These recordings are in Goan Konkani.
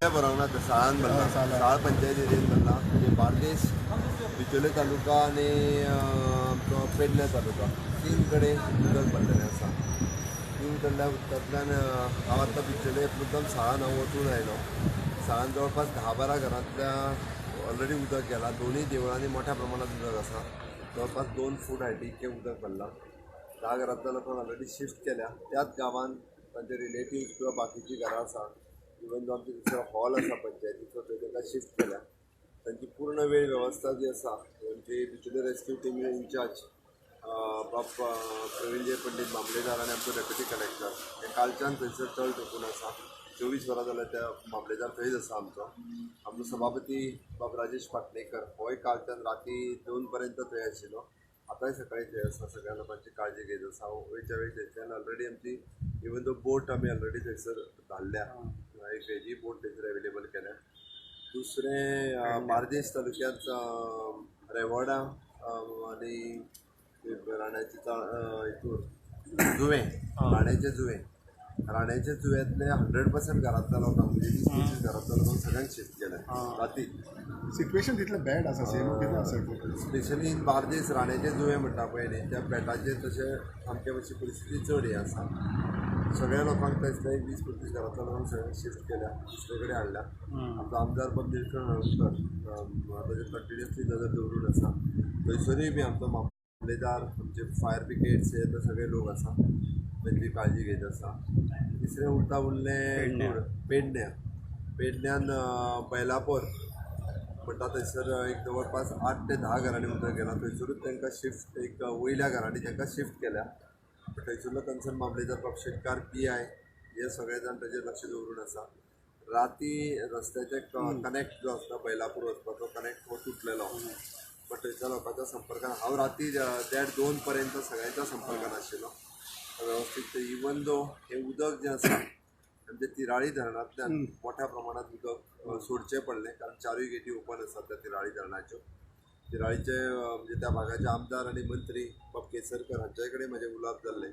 इतलें भरोंक ना, तें साळान भरला, साळ पंचायत एरियेन भरला. म्हणजे बार्देस, बिचोले तालुका आनी आमचो पेडणे तालुका, तीन कडेन उदक भरलेलें आसा. तीन कडल्या उदकांतल्यान हांव आतां बिचोले मुद्दम साळान हांव वचून आयलो. साळान जवळपास 10-12 घरांतल्या ऑलरेडी उदक गेलां. दोनूय देवळांनी मोठ्या प्रमाणात उदक आसा. जवळपास 2 फूट हायटीचें उदक भरलां. 10 घरांतल्या लोकांक ऑलरेडी शिफ्ट केल्या. त्याच गांवांत तांचे रिलेटिव्स किंवा बाकीचीं घरां आसा, इवन जो आमचो दुसरो हॉल आसा पंचायतीचो, थंय तांकां शिफ्ट केल्या. तांची पूर्ण वेळ वेवस्था जी आसा, आमची बिचोले रेस्क्यू टिमी इन्चार्ज बाब प्रवीण जय पंडीत मामलेदार आनी आमचो डेप्युटी कलेक्टर हे कालच्यान थंयसर तळ ठोकून आसा. 24 वरां जाल्यार त्या मामलेदार थंयच आसा. आमचो आमचो सभापती बाब राजेश पाटणेकर होय कालच्यान राती 2 पर्यंत थंय आशिल्लो. आतांय सकाळी थंय आसा. सगळ्या लोकांची काळजी घेत आसा. वयच्या वेळ थंयच्यान ऑलरेडी आमची इवन दो बोट आमी ऑलरेडी थंयसर धाडल्या, एक हेजी बोट थंयसर एवेलेबल केल्या. दुसरें बार्देस तालुक्यांत रेवोडा आनी राण्याचे हितूर जुवें, राण्याचे जुवें, राण्याच्या जुव्यांतले 100% घरांतल्या लोकांक, म्हणजे 20-25 घरांतल्या लोकांक सगळ्यांक शिफ्ट केलें राती. सिट्युएशन तितलें बॅड आसा, सेम कितें आसा स्पेशली इन बार्देस राण्याचे जुवें म्हणटा पळय न्ही, त्या बेटाचेर तशें सामकें मातशी परिस्थिती चड हें आसा. सगळ्या लोकांक थंयसर 20-25 घरांतल्या लोकांक सगळ्यांक शिफ्ट केल्या, दुसरे कडेन हाडल्या. आमचो आमदार बाब निळकंठ हळर्णकर ताजेर कंटिन्युअसली नजर दवरून आसा. थंयसरूय बी आमचो मामलेदार, आमचे फायर ब्रिगेड्स हे ते सगळे लोक आसा, तांची काळजी घेत आसा. तिसरें उरता उरलें पेडण्यां. पेडण्यान बैलापोर म्हणटा थंयसर एक जवळपास 8 ते 10 घरांनी उदक गेलां. थंयसरूच तांकां शिफ्ट, एक वयल्या घरांनी तांकां शिफ्ट केल्या. थंयसरलो कन्सर्न मामलेदार बाब शेटकार, PI हे सगळे जाण ताजेर लक्ष दवरून आसा. राती रस्त्याचे कनेक्ट जो आसता बैलापूर वचपाचो कनेक्ट हो तुटलेलो, बट थंयच्या लोकांच्या संपर्कान हांव राती 1:30-2 पर्यंत सगळ्यांच्या संपर्कान आशिल्लो वेवस्थीत. इवन दो हें उदक जें आसा आमच्या तिराळी धरणांतल्यान मोठ्या प्रमाणात उदक सोडचें पडलें, कारण 4 गेटी ओपन आसात त्या तिराळी धरणाच्यो. तिराळीचे म्हणजे त्या भागाचे आमदार आनी मंत्री बाब केसरकर हांचे कडेन म्हजें उलोवप जाल्लें,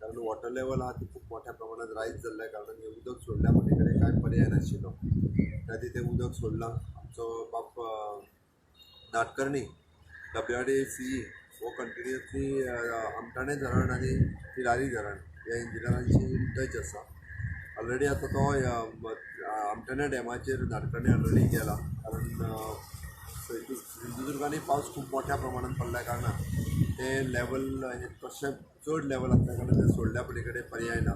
कारण वॉटर लेवल आहा ती खूब मोठ्या प्रमाणात रायज जाल्ल्या कारणान हें उदक सोडल्या पली कडेन कांय पर्याय नाशिल्लो. त्या खातीर तें उदक सोडलां. आमचो बाब नाटकर्णी WRDA CE हो कंटिन्युअसली आमठाणें धरण आनी तिरारी धरण ह्या इंजिनियरांशी इन टच आसा. ऑलरेडी आतां तो आमठाणे डॅमाचेर नाटकर्णी ऑलरेडी गेला, कारण सिंधुदुर्गांनी पावस खूब मोठ्या प्रमाणात पडल्या कारणान तें लेवल तशें चड लेवल आसल्या कारणान तें सोडल्या पली कडेन पर्याय ना.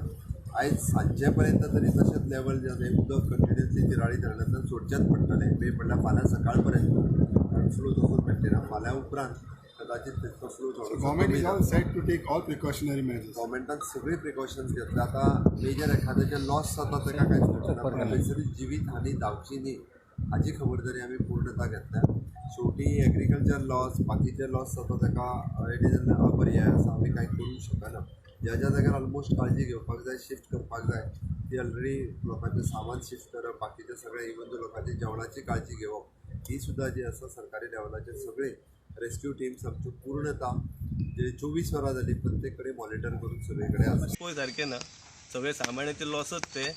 आयज सांजे पर्यंत तरी तशेंच लेवल जें आसा उदक कंटिन्युअसली तिराळी धरणांतल्यान सोडचेंच पडटलें. मे म्हणल्यार फाल्यां सकाळ पर्यंत, कारण फ्लो तसोच मेळटा. फाल्यां उपरांत कदाचित तितलो फ्लो थोडो. Government is all set to take all precautionary measures. गव्हर्मेंटान सगळी प्रिकॉशन्स घेतले. आतां मेजर एखाद्याचें लॉस जाता ताका कांयच करचें ना, पण खंयसरूय जिवीत हानी जावची न्ही हाची खबरदारी आमी पूर्णता घेतल्या. शेवटी एग्रीकल्चर लॉस, बाकीचे लॉस जाता ताका it is an अपर्याय आसा, आमी कांय करूंक शकना. ज्या ज्या जाग्यार ऑलमोस्ट काळजी घेवपाक जाय, शिफ्ट करपाक जाय, ती ऑलरेडी लोकांचें सामान शिफ्ट करप, बाकीचें सगळें इवन लोकांची जेवणाची काळजी घेवप, ही सुद्दां जी आसा सरकारी लेवलाचेर सगळे रेस्क्यू टिम्स आमच्यो पूर्णता जे 24 वरां जाली प्रत्येक कडेन मॉनिटर करून सगळे कडेन आसा. पळय सारकें ना, सगळें सामानाचें लॉसच तें.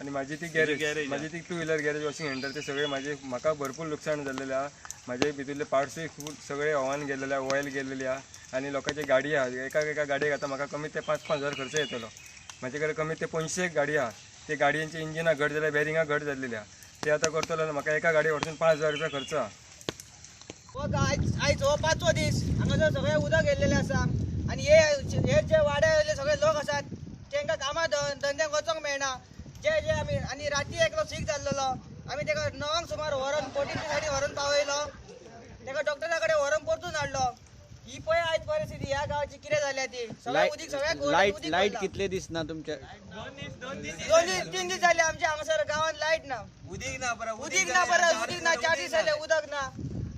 आनी म्हाजी ती गॅरेज, म्हाजी ती 2 व्हिलर गॅरेज, वॉशिंग सेंटर, ते सगळे म्हाजे म्हाका भरपूर लुकसाण जाल्लेलें आहा. म्हाजे भितरले पार्ट्सूय खूब सगळे हवान गेल्लेले आहा, ऑयल गेल्लेली आहा. आनी लोकांची गाडी आहा, एका एका गाडयेक आतां म्हाका कमीत ते 5-5 हजार खर्च येतलो. म्हाजे कडेन कमीत ते 500 गाडी आहा, ते गाडयेंची इंजिनां घट जाल्या, बॅरिंगां घट जाल्लेली आहा. ते आतां करतलो जाल्यार म्हाका एका गाडये वरसून 5,000 रुपया खर्च आहा. आयज हो 5वो दीस हांगासर सगळें उदक येयल्लेलें आसा. आनी हे हे जे वाड्या वयले सगळे लोक आसात तांकां कामां धंद्याक वचोंक मेळना. जे जे आमी आनी राती एकलो सीक जाल्लेलो, आमी ताका 9 सुमार व्हरोन बोटीच्या सायडीन व्हरोन पावयलो, ताका डॉक्टरा कडेन व्हरोन परतून हाडलो. ही पळय आयज परिस्थिती ह्या गांवाची कितें जाल्या ती. सगळें उदीक, सगळ्याक लायट कितले दीस ना तुमच्या? 2 दीस 3 दीस जाले आमच्या हांगासर गांवांत लायट ना, उदीक ना, उदीक ना, परत उदीक ना, 4 दीस जाले उदक ना.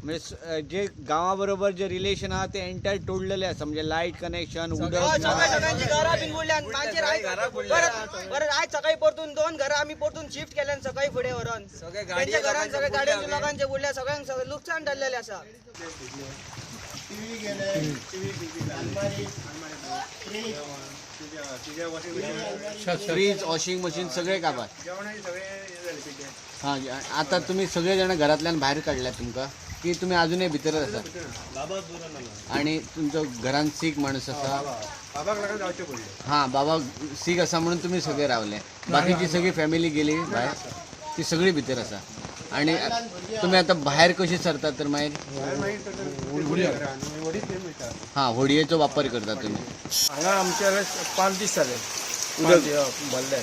म्हणजे जे गांवा बरोबर जे रिलेशन आहा ते एंटायर तोडलेले आसा, म्हणजे लायट कनेक्शन, उदक, सगळ्यांची घरां बीन बुडल्यान. मागीर आयज परत परत आयज सकाळी परतून 2 घरां आमी परतून शिफ्ट केल्यान सकाळी फुडें व्हरोन. तेंच्या घरान सगळे गाडयांचे लोकांचे बुडल्या, सगळ्यांक सगळें लुकसाण जाल्लेलें आसा. टीव्ही गेले, टीव्ही, अलमारी, फ्रीज. फ्रीज, वॉशिंग मशीन सगळे काबार. हां, आतां तुमी सगळे जाण घरांतल्यान भायर काडल्या तुमकां की तुमी अजुनय भितरच आसा? आनी तुमचो घरान सीक माणूस आसा? हां, बाबा सीक आसा म्हणून तुमी सगळे रावले, बाकीची सगळी फॅमिली गेली भायर, ती सगळी भितर आसा. आनी तुमी आतां भायर कशी सरतात तर मागीर? हां, होडयेचो वापर करता तुमी. हांगा आमच्या 5 दीस जाले उदक भरले.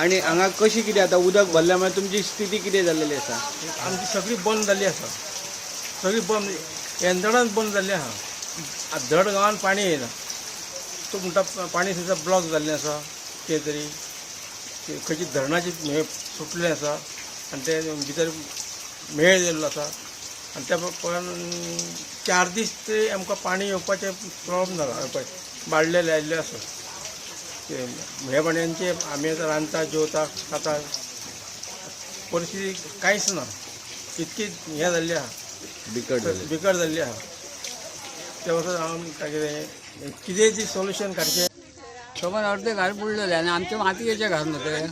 आनी हांगा कशी कितें आतां उदक भरल्या म्हळ्यार तुमची स्थिती कितें जाल्लेली आसा? आमची सगळी बंद जाल्ली आसा, सगळी बंद, यंत्रणाच बंद जाल्ली आसा. धड गांवान पाणी येयना, तूं म्हणटा पाणी सुद्दां ब्लॉक जाल्लें आसा, कितें तरी खंयची धरणाची हें सुटलें आसा आनी तें भितर मेळ गेल्लो आसा. आनी त्या प्रमाण 4 दीस ते आमकां पाणी येवपाचें प्रॉब्लम जाला, पळय बाडलेलें आयिल्लें आसा. ह्या पाणयांचे आमी आतां रांदता, जेवता, खाता, परिस्थिती कांयच ना, इतकी हें जाल्ली आसा, बिकट जाल्ली आसा. त्या पासून हांव कितें कितें ती सोल्युशन काडचें. शोभन अर्दे घर बुडलेले आनी आमचे मातयेचे घर न्हू ते,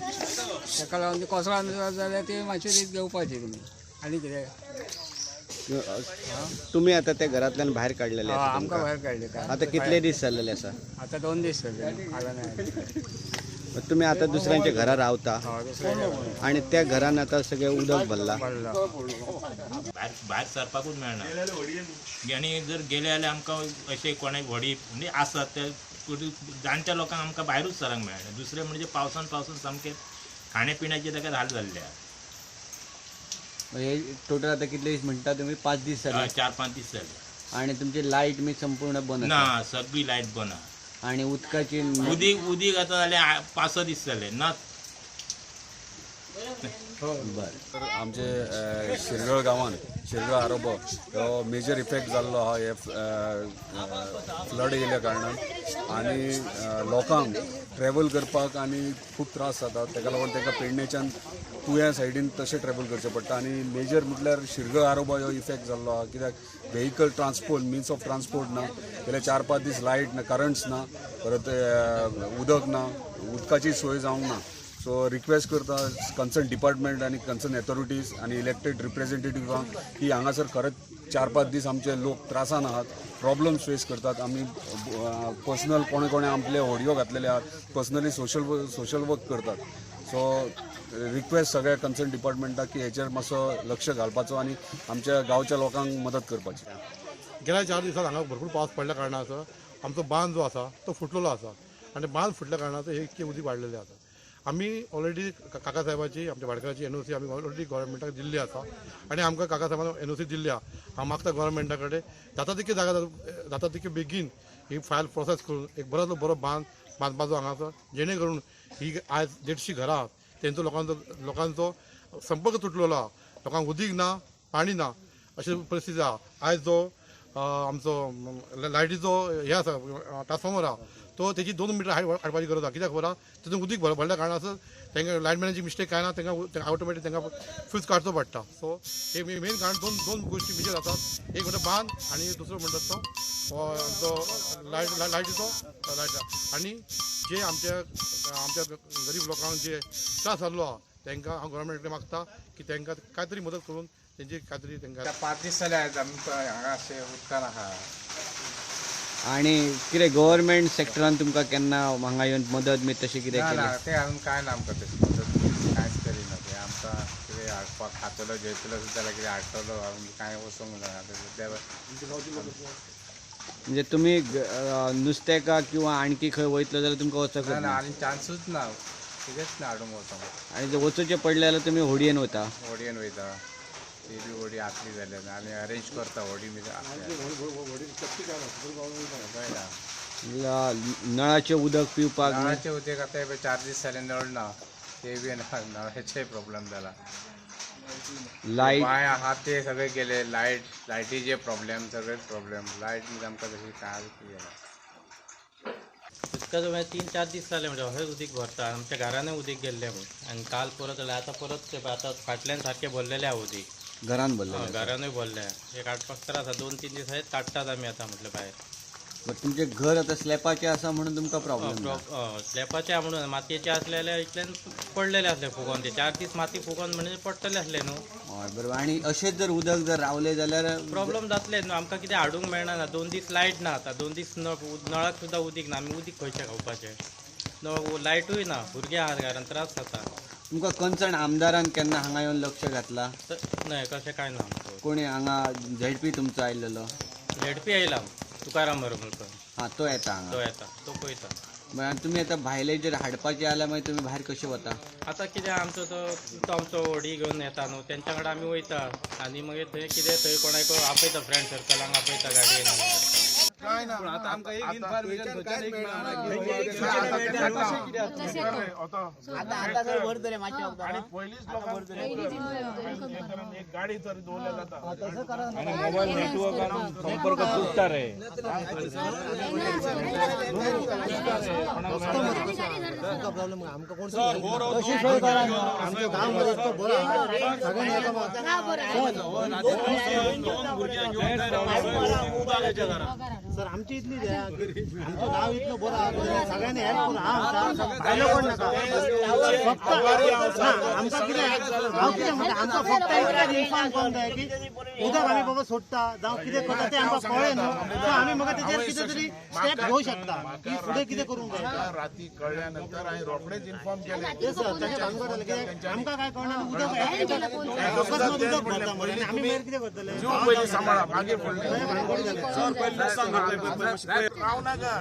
ताका लागून ते कोसळान जाल्यार ते मातशी रीत घेवपाची तुमी. आनी कितें तुमी आतां त्या घरांतल्यान भायर काडलेले? आमकां भायर काडले. आतां कितले दीस जाल्लेले आसा? आतां 2 दीस जाले. तुमी आतां दुसऱ्यांच्या घरा रावता आनी त्या घरान आतां सगळें उदक भरला? भायर सरपाकूच मेळना. आनी जर गेले जाल्यार आमकां अशें कोणाक व्हडी म्हणजे आसात ते जाणट्या लोकांक आमकां भायरूच सरंक मेळना. दुसरें म्हणजे पावसान पावसान सामकें खाण्या पिण्याचे ताका हाल जाल्ले आहा. हे टोटल आतां कितले दीस म्हणटा तुमी? 5 दीस जाले? 4-5 दीस जाले. आनी तुमची लायट मी संपूर्ण बंद ना? सगळी लायट बंद आहा. आनी उदकाची? उदीक आतां जालें 5-6 दीस जाले ना. बरें. तर आमचे शिरगळ गांवान, शिरगळ आरोबो हो मेजर इफेक्ट जाल्लो आहा हे फ्लड येयल्या कारणान आनी लोकांक ट्रॅवल करपाक आनी खूब त्रास जाता. ताका लागून तांकां पेडणेच्यान तुया सायडीन तशें ट्रॅवल करचें पडटा. आनी मेजर म्हटल्यार शिरगळ आरोबा हो इफेक्ट जाल्लो आहा, कित्याक vehicle transport, means of transport ना, गेले 4-5 दीस लायट ना, करंट्स ना, परत उदक ना, उदकाची सोय जावंक ना. सो रिक्वेस्ट करता कन्सर्न डिपार्टमेंट आनी कन्सर्न अथॉरिटीज आनी इलेक्टेड रिप्रेझेंटेटिव्हांक की हांगासर खरेंच 4-5 दीस आमचे लोक त्रासान आहात, प्रॉब्लम्स फेस करतात. आमी पर्सनल कोणे कोणे आपले होडयो घातलेले आहात, पर्सनली सोशल वर्क करतात. सो रिक्वेस्ट सगळ्या कन्सर्न डिपार्टमेंटाक की हेचेर मातसो लक्ष घालपाचो आनी आमच्या गांवच्या लोकांक मदत करपाची. गेल्या 4 दिसांत हांगा भरपूर पावस पडल्या कारणान आसा आमचो बांद जो आसा तो फुटलेलो आसा आनी बांद फुटल्या कारणान हे इतकें उदीक वाडलेलें आसा. आमी ऑलरेडी काका साहेबाची, आमच्या भाटकाराची एनओसी आमी ऑलरेडी गव्हर्मेंटाक दिल्ली आसा आनी आमकां काका साहेबान एनओसी दिल्ली आसा. हांव मागता गव्हर्मेंटा कडेन जाता तितके जागा जाता तितके बेगीन ही फायल प्रोसेस करून एक बरो बरो बांद बांदपाचो हांगासर, जेणे करून ही आयज 150 घरां तेंचो लोकांचो संपर्क तुटलेलो आसा, लोकांक उदीक ना, पाणी ना अशी परिस्थिती आसा. आयज जो आमचो लायटीचो हे आसा ट्रान्सफॉर्मर आसा तो तेजी 2 मिटर हायट हाडपाची गरज आसा. कित्याक खबर आसा, तितून उदीक भरल्या कारणान आसा तांकां लायटमॅनाची मिस्टेक कांय ना, तांकां ऑटोमॅटीक तांकां फ्यूज काडचो पडटा. सो हे मेन कारण दोन गोश्टी मेजर आसात, एक म्हणटा बांद आनी दुसरो म्हणटा तो आमचो लायटीचो लायट. आनी जे आमच्या आमच्या गरीब लोकांक जे त्रास जाल्लो आसा तांकां हांव गव्हर्मेंट कडेन मागता की तांकां कांय तरी मदत करून तेंची कांय तरी तांकां. 5 दीस जाले आयज आमी हांगा अशें उदकान आहा. आनी कितें गव्हर्मेंट सेक्टरान तुमकां केन्ना हांगा येवन मदत बी तशें कितें केलें? ना, तें अजून कांय ना आमकां तशें मदत कांयच करिना. तें आमकां कितें हाडपाक खातलो जेवतलो सुद्दां जाल्यार कितें हाडटलो आमी कांय वचूंक ना. म्हणजे तुमी नुस्तेका किंवा आणखी खंय वयतलो जाल्यार तुमकां वचूंक ना? आनी चान्सूच ना, कितेंच ना हाडूंक वचोंक. आनी जर वचूचें पडलें जाल्यार तुमी होडयेन वता? होडयेन वयता, ती बी होडी आसली जाल्यार आनी अरेंज करता होडी बी. नळाचें उदक पिवपाक? नळाचें उदक आतां 4 दीस जाले नळ ना, ते बी नळाचेय प्रॉब्लम जाला. लायट बांय आहा ते सगळे गेले, लायटीचे प्रॉब्लम, सगळेच प्रॉब्लम. लायट बी आमकां तशी कांय जायना. उदकाचो म्हणजे 3-4 दीस जाले म्हणजे अशेंच उदीक भरता. आमच्या घरानूय उदीक गेल्लें म्हूण आनी काल परत जालें, आतां परत आतां फाटल्यान सारकें भरलेलें आहा उदीक. घरान भरलें? घरानूय भरलें. हे काडपाक त्रास आसा, 2-3 दीस अशेंच काडटात आमी आतां म्हटलें भायर. बट तुमचें घर आतां स्लॅपाचें आसा म्हणून तुमकां प्रॉब्लेम? स्लॅपाचें आहा म्हणून, मातयेचें आसलें जाल्यार इतल्यान पडलेलें आसलें फुगोन, ते 4 दीस माती फुगोन म्हणजे पडटलें आसलें न्हू. हय बरोबर. आनी अशेंच जर उदक जर रावलें जाल्यार प्रॉब्लम जातले न्हू. आमकां कितें हाडूंक मेळना ना, 2 दीस लायट ना, आतां 2 दीस नळाक सुद्दां उदीक ना, आमी उदीक खंयचें खावपाचें, लायटूय ना, भुरगीं आहात घरान, त्रास जाता. तुमकां कन्सर्न आमदारान केन्ना हांगा येवन लक्ष घातलां? न्हय, कशें कांय ना. कोणी हांगा झेडपी तुमचो आयलेलो? झेडपी आयला, तुकाराम हरमलकर. हां, तो येता हांगा? तो येता, तो पळयता. मागीर तुमी आतां भायले जर हाडपाचे जाल्यार मागीर तुमी भायर कशें वता? आतां कितें आमचो तो आमचो व्हडी घेवन येता न्हू, तेंच्या कडेन आमी वयता आनी मागीर थंय कितें थंय कोणाक आपयता, फ्रेंड सर्कलांक आपयता गाडयेन. काय ना, आतां आमकां एक इन्फॉर्मेशन एक गाडी तरी दवरल्या जाता आनी मोबायल नेटवर्कान संपर्क तुटता रे. सर आमची इतली आमचो गांव इतलो बरो आहा, सगळ्यांनी हेल्प करून भायलो कोण नाका. फक्त आमकां कितें हांव कितें म्हणटा, आमकां फक्त इतलें इन्फॉर्म करूंक जाय की उदक आमी बाबा सोडटा जावं कितें करता तें आमकां कळ्ळें न्हू, सो आमी म्हाका तेजेर कितें तरी स्टेप घेवंक शकता की फुडें कितें करूंक जाय. राती कळ्ळ्या नंतर हांवें रोखडेच इन्फॉर्म केलें. तें सर तशें भानगड जालें कित्याक आमकां कांय कळना, उदक अकस्मात उदक भरता मरे आनी आमी मागीर कितें करतले? जीव पयलीं सांबाळा, मागीर फुडलें. रावनाका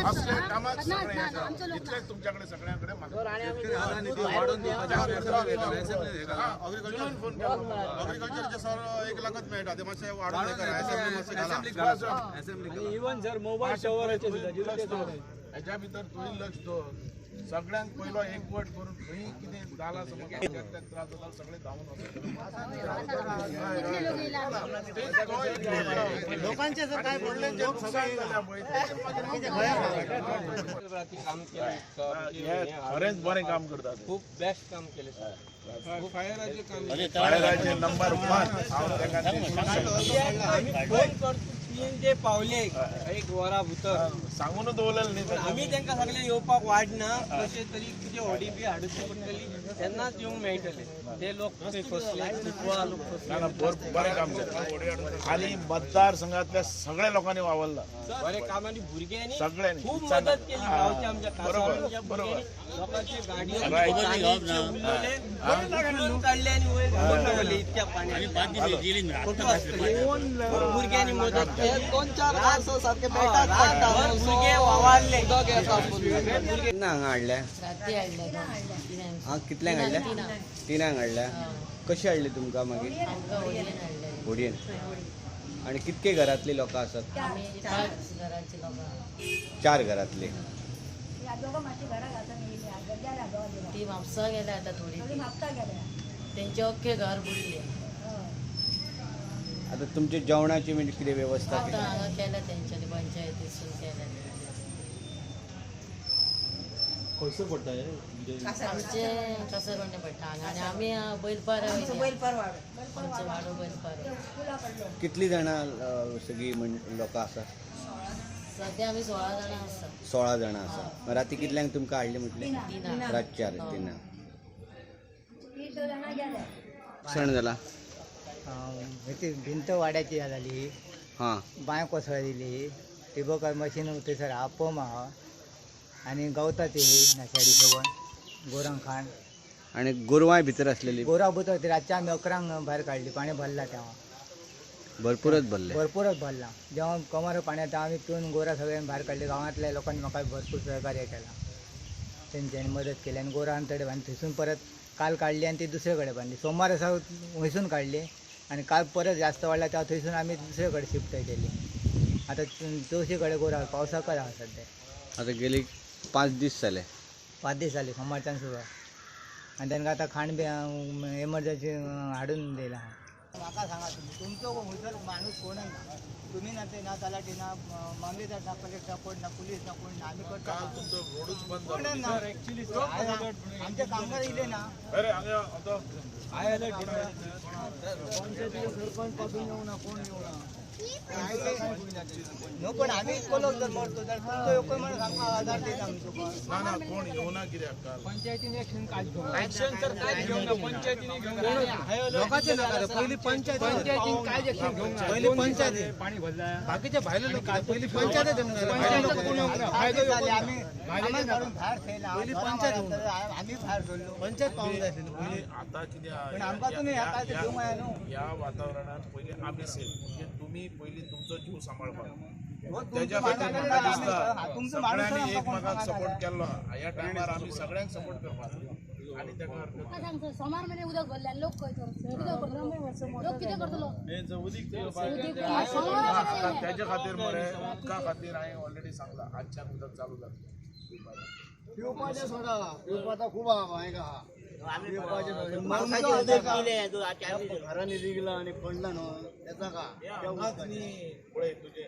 असले कामाक सगळें इतलेंच तुमच्याकडे सगळ्यांकडे. अग्रिकल्चरचे सर 1 लाखच मेळटा, ते मातशें वाडोवन इवन जर मोबायल शवराचे सुद्दां हेज्या भितर तुवें लक्ष दवर. सगळ्यांक पयलो एकवट करून खंय कितें जालां समज त्रास जाता सगळे धांवून लोकांचे सर काय प्रॉब्लेम, लोक सगळे काम केलें, खरेंच बरें काम करता, खूब बेस्ट काम केलें सर. फायराचे नंबर 1. हांव ताका फोन करता 3 ते पावले 1 वरा भितर सांगून दवरलें न्ही. आमी तांकां सगळें येवपाक वाडना, कशें तरी कितें व्हडी बी हाडची पडटली तेन्नाच येवंक मेळटलें. ते लोक थंय फसले, लोक फसले. बरें काम जालें आनी मतदारसंघातल्या सगळ्या लोकांनी वावरला बरें काम आनी भुरग्यांनी सगळ्यांनी खूब मदत केली गांवच्या आमच्या बरोबर बरोबर. लोकांची गाडयो काडले आनी वयर दवरले इतक्या पाण्यान. भुरग्यांनी मदत केली, 2-4 वर्स सारखे बेटात पडटा, भुरगे वावरले. केन्ना हांगा हाडल्या? हां, कितल्यांक हाडल्या? 3 हाडल्या. कशी हाडली तुमकां मागीर? होडयेन. आनी कितके घरांतली लोकां आसात? 4 घरांतली. ती म्हापसा गेल्या आतां थोडी, तेंचे अख्खे घर बुडले. आता तुमच्या जेवणाची म्हणजे कितें वेवस्था? आतां हांगा केल्या तेंच्यांनी, पंचायतीसून केल्या. खंयसर पडटा? आमचे कासारकोंडे पडटा हांगा. आनी आमी बैलपार, आमचो वाडो बैलपार. कितली जाणां सगळीं लोकां आसा? सद्या आमी 16 जाणां आसा. 16 जाणां आसा. राती कितल्यांक तुमकां हाडली म्हटलें? रात 4 3. सण जाला ती भिंत वाड्याची जाली, हां, बांय कोसळिल्ली, ठिबक मशीन थंयसर आहा, पंप आहा आनी गवताची नाशाडी सगळं गोरांक खाण. आनी गोरवांय भितर आसलेली? गोरां भितर ती रातच्या आमी 11 भायर काडली, पाणी भरला तेव्हा भरपूरच भरले. भरपूरच भरला. जेव्हा कमर पाणी येता आमी पिवन गोरां सगळ्यांनी भायर काडली. गांवांतल्या लोकांनी म्हाका भरपूर सहकार्य केलां, तेंच्यांनी मदत केली आनी गोरां तडे बांदली. थंयसून परत काल काडली आनी ती दुसरे कडेन बांदली. सोमार आसा थंयसून काडली आनी काल परत जास्त वाडला तेव्हा थंयसून आमी दुसरे कडेन शिफ्ट केली. आतां चवशी कडेन गोरां पावसाकच आहा सद्या. आतां गेली 5 दीस जाले. 5 दीस जाले सोमारच्यान सुरू. आनी तांकां आतां खाण बी एमर्जन्सी हाडून दिलां. म्हाका सांगा तुमी, तुमचो हयसर माणूस कोणच ना, तुम्ही ना ते ना तलाठी ना मामलेदार ना कलेक्टर कोण ना पुलीस ना कोण ना. आमी करता कोणच ना. आमचे कामगार इले ना. पंचायतीचे सरपंच पासून येवना, कोण येवना. न्हू पण आमी इतको लोक जर मरतो जाल्यार तुमचो एकूय माणूस आमकां आदार दिता आमचो. ना ना कोण येवना कित्याक काल पंचायतीन एक्शन कांयच घेवंक ना. एक्शन सर कांयच घेवंक ना, पंचायतीन घेवंक ना. लोकांचे नाका रे, पयली पंचायत, पंचायतीन कांयच एक्शन घेवंक ना. पयली पंचायत, पाणी भरला बाकीचे भायले लोक पयली पंचायत पंचायत कोण येवंक ना. फायदो जाले आमी आमी काडून भायर थेयला, पयली पंचायत येवंक ना. आमी भायर सरलो. पंचायत पावूंक जाय आशिल्ली पयली. आतां कितें पण आमकां तुमी ह्या काय घेवंक जाय न्हू. ह्या वातावरणात पयलीं आमी सेफ, म्हणजे तुमी पयलीं तुमचो जीव सांबाळपाक तेज्या खातीर म्हाका दिसता सगळ्यांनी एकमेकाक सपोर्ट केल्लो. ह्या टायमार आमी सगळ्यांक सपोर्ट करपाक आनी तेका हरकत. सोमार मेरेन उदक भरलें आनी लोक खंय कितें करतलो, लोक कितें करतलो? तेज्या खातीर मरे उदका खातीर हांवें ऑलरेडी सांगलां, आजच्यान उदक चालू जातलें. पिवपाचें सोडा, पिवपाचो खूब आहा हांगा. घरांनी रिगला आनी पडला न्हू तेचा का पळय तुजें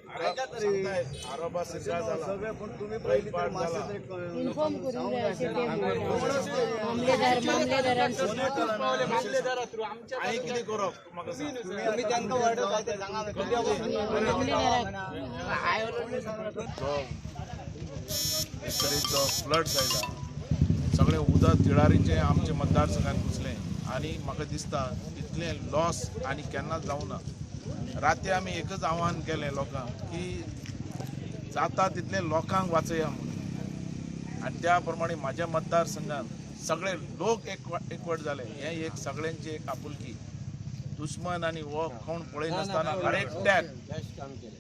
आरोबा सिद्धा जाला, सगळें. पूण तुमी पयलीं तरी मातशें तरी इन्फॉर्म करूंक जाय अशें ते हांवें कितें करप म्हाका सांग. तुमी तांकां ऑर्डर काय ते सांगा. जो एक तरेचो फ्लड्स आयला, सगळें उदक तिळारीचें आमच्या मतदारसंघात घुसलें आनी म्हाका दिसता इतलें लॉस आनी केन्नाच जावना. राती आमी एकच आव्हान केलें लोकांक की जाता तितलें लोकांक वाचया म्हणून, आनी त्या प्रमाणे म्हाज्या मतदारसंघात सगळे लोक एकवट जाले. हें एक सगळ्यांची एक आपुलकी, दुस्मन आनी हो कोण पळयनासतना हर एकट्याक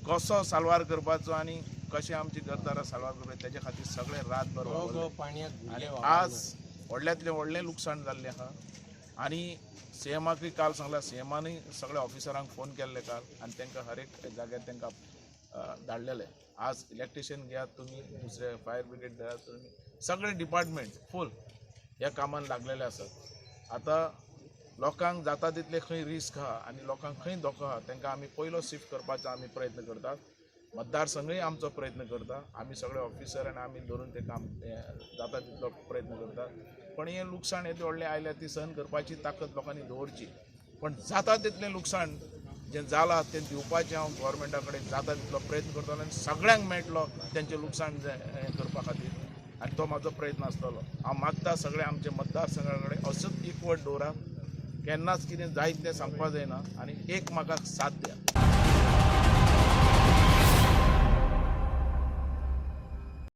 कसो साल्वार करपाचो आनी कशें आमची घरदारां साल्वार करपाचें तेजे खातीर सगळे रातभर वावुरले. आनी आज व्हडल्यांतलें व्हडलें लुकसाण जाल्लें आहा. आनी सीएमाकूय काल सांगलां, सीएमानूय सगळ्या ऑफिसरांक फोन केल्ले काल आनी तांकां हर एक जाग्यार तांकां धाडलेले. आज इलेक्ट्रिशियन घेयात तुमी, दुसरे फायर ब्रिगेड घेयात तुमी, सगळे डिपार्टमेंट फूल ह्या कामान लागलेले आसात. आतां लोकांक जाता तितले खंय रिस्क आहा आनी लोकांक खंय धोको आहा तांकां आमी पयलो शिफ्ट करपाचो आमी प्रयत्न करतात. मतदारसंघूय आमचो प्रयत्न करता, आमी सगळे ऑफिसर आनी आमी धरून ते काम जाता तितलो प्रयत्न करतात. पण हें लुकसाण येदें व्हडलें आयल्यार ती सहन करपाची ताकद लोकांनी दवरची, पण जाता तितलें लुकसाण जें जालां तें दिवपाचें हांव गव्हर्मेंटा कडेन जाता तितलो प्रयत्न करतलो आनी सगळ्यांक मेळटलो तेंचें लुकसाण हें करपा खातीर, आनी तो म्हाजो प्रयत्न आसतलो. हांव मागता सगळे आमचे मतदारसंघा कडेन असोच एकवट दवरा, केन्नाच कितें जायत तें सांगपा जायना आनी एक म्हाका साथ द्या.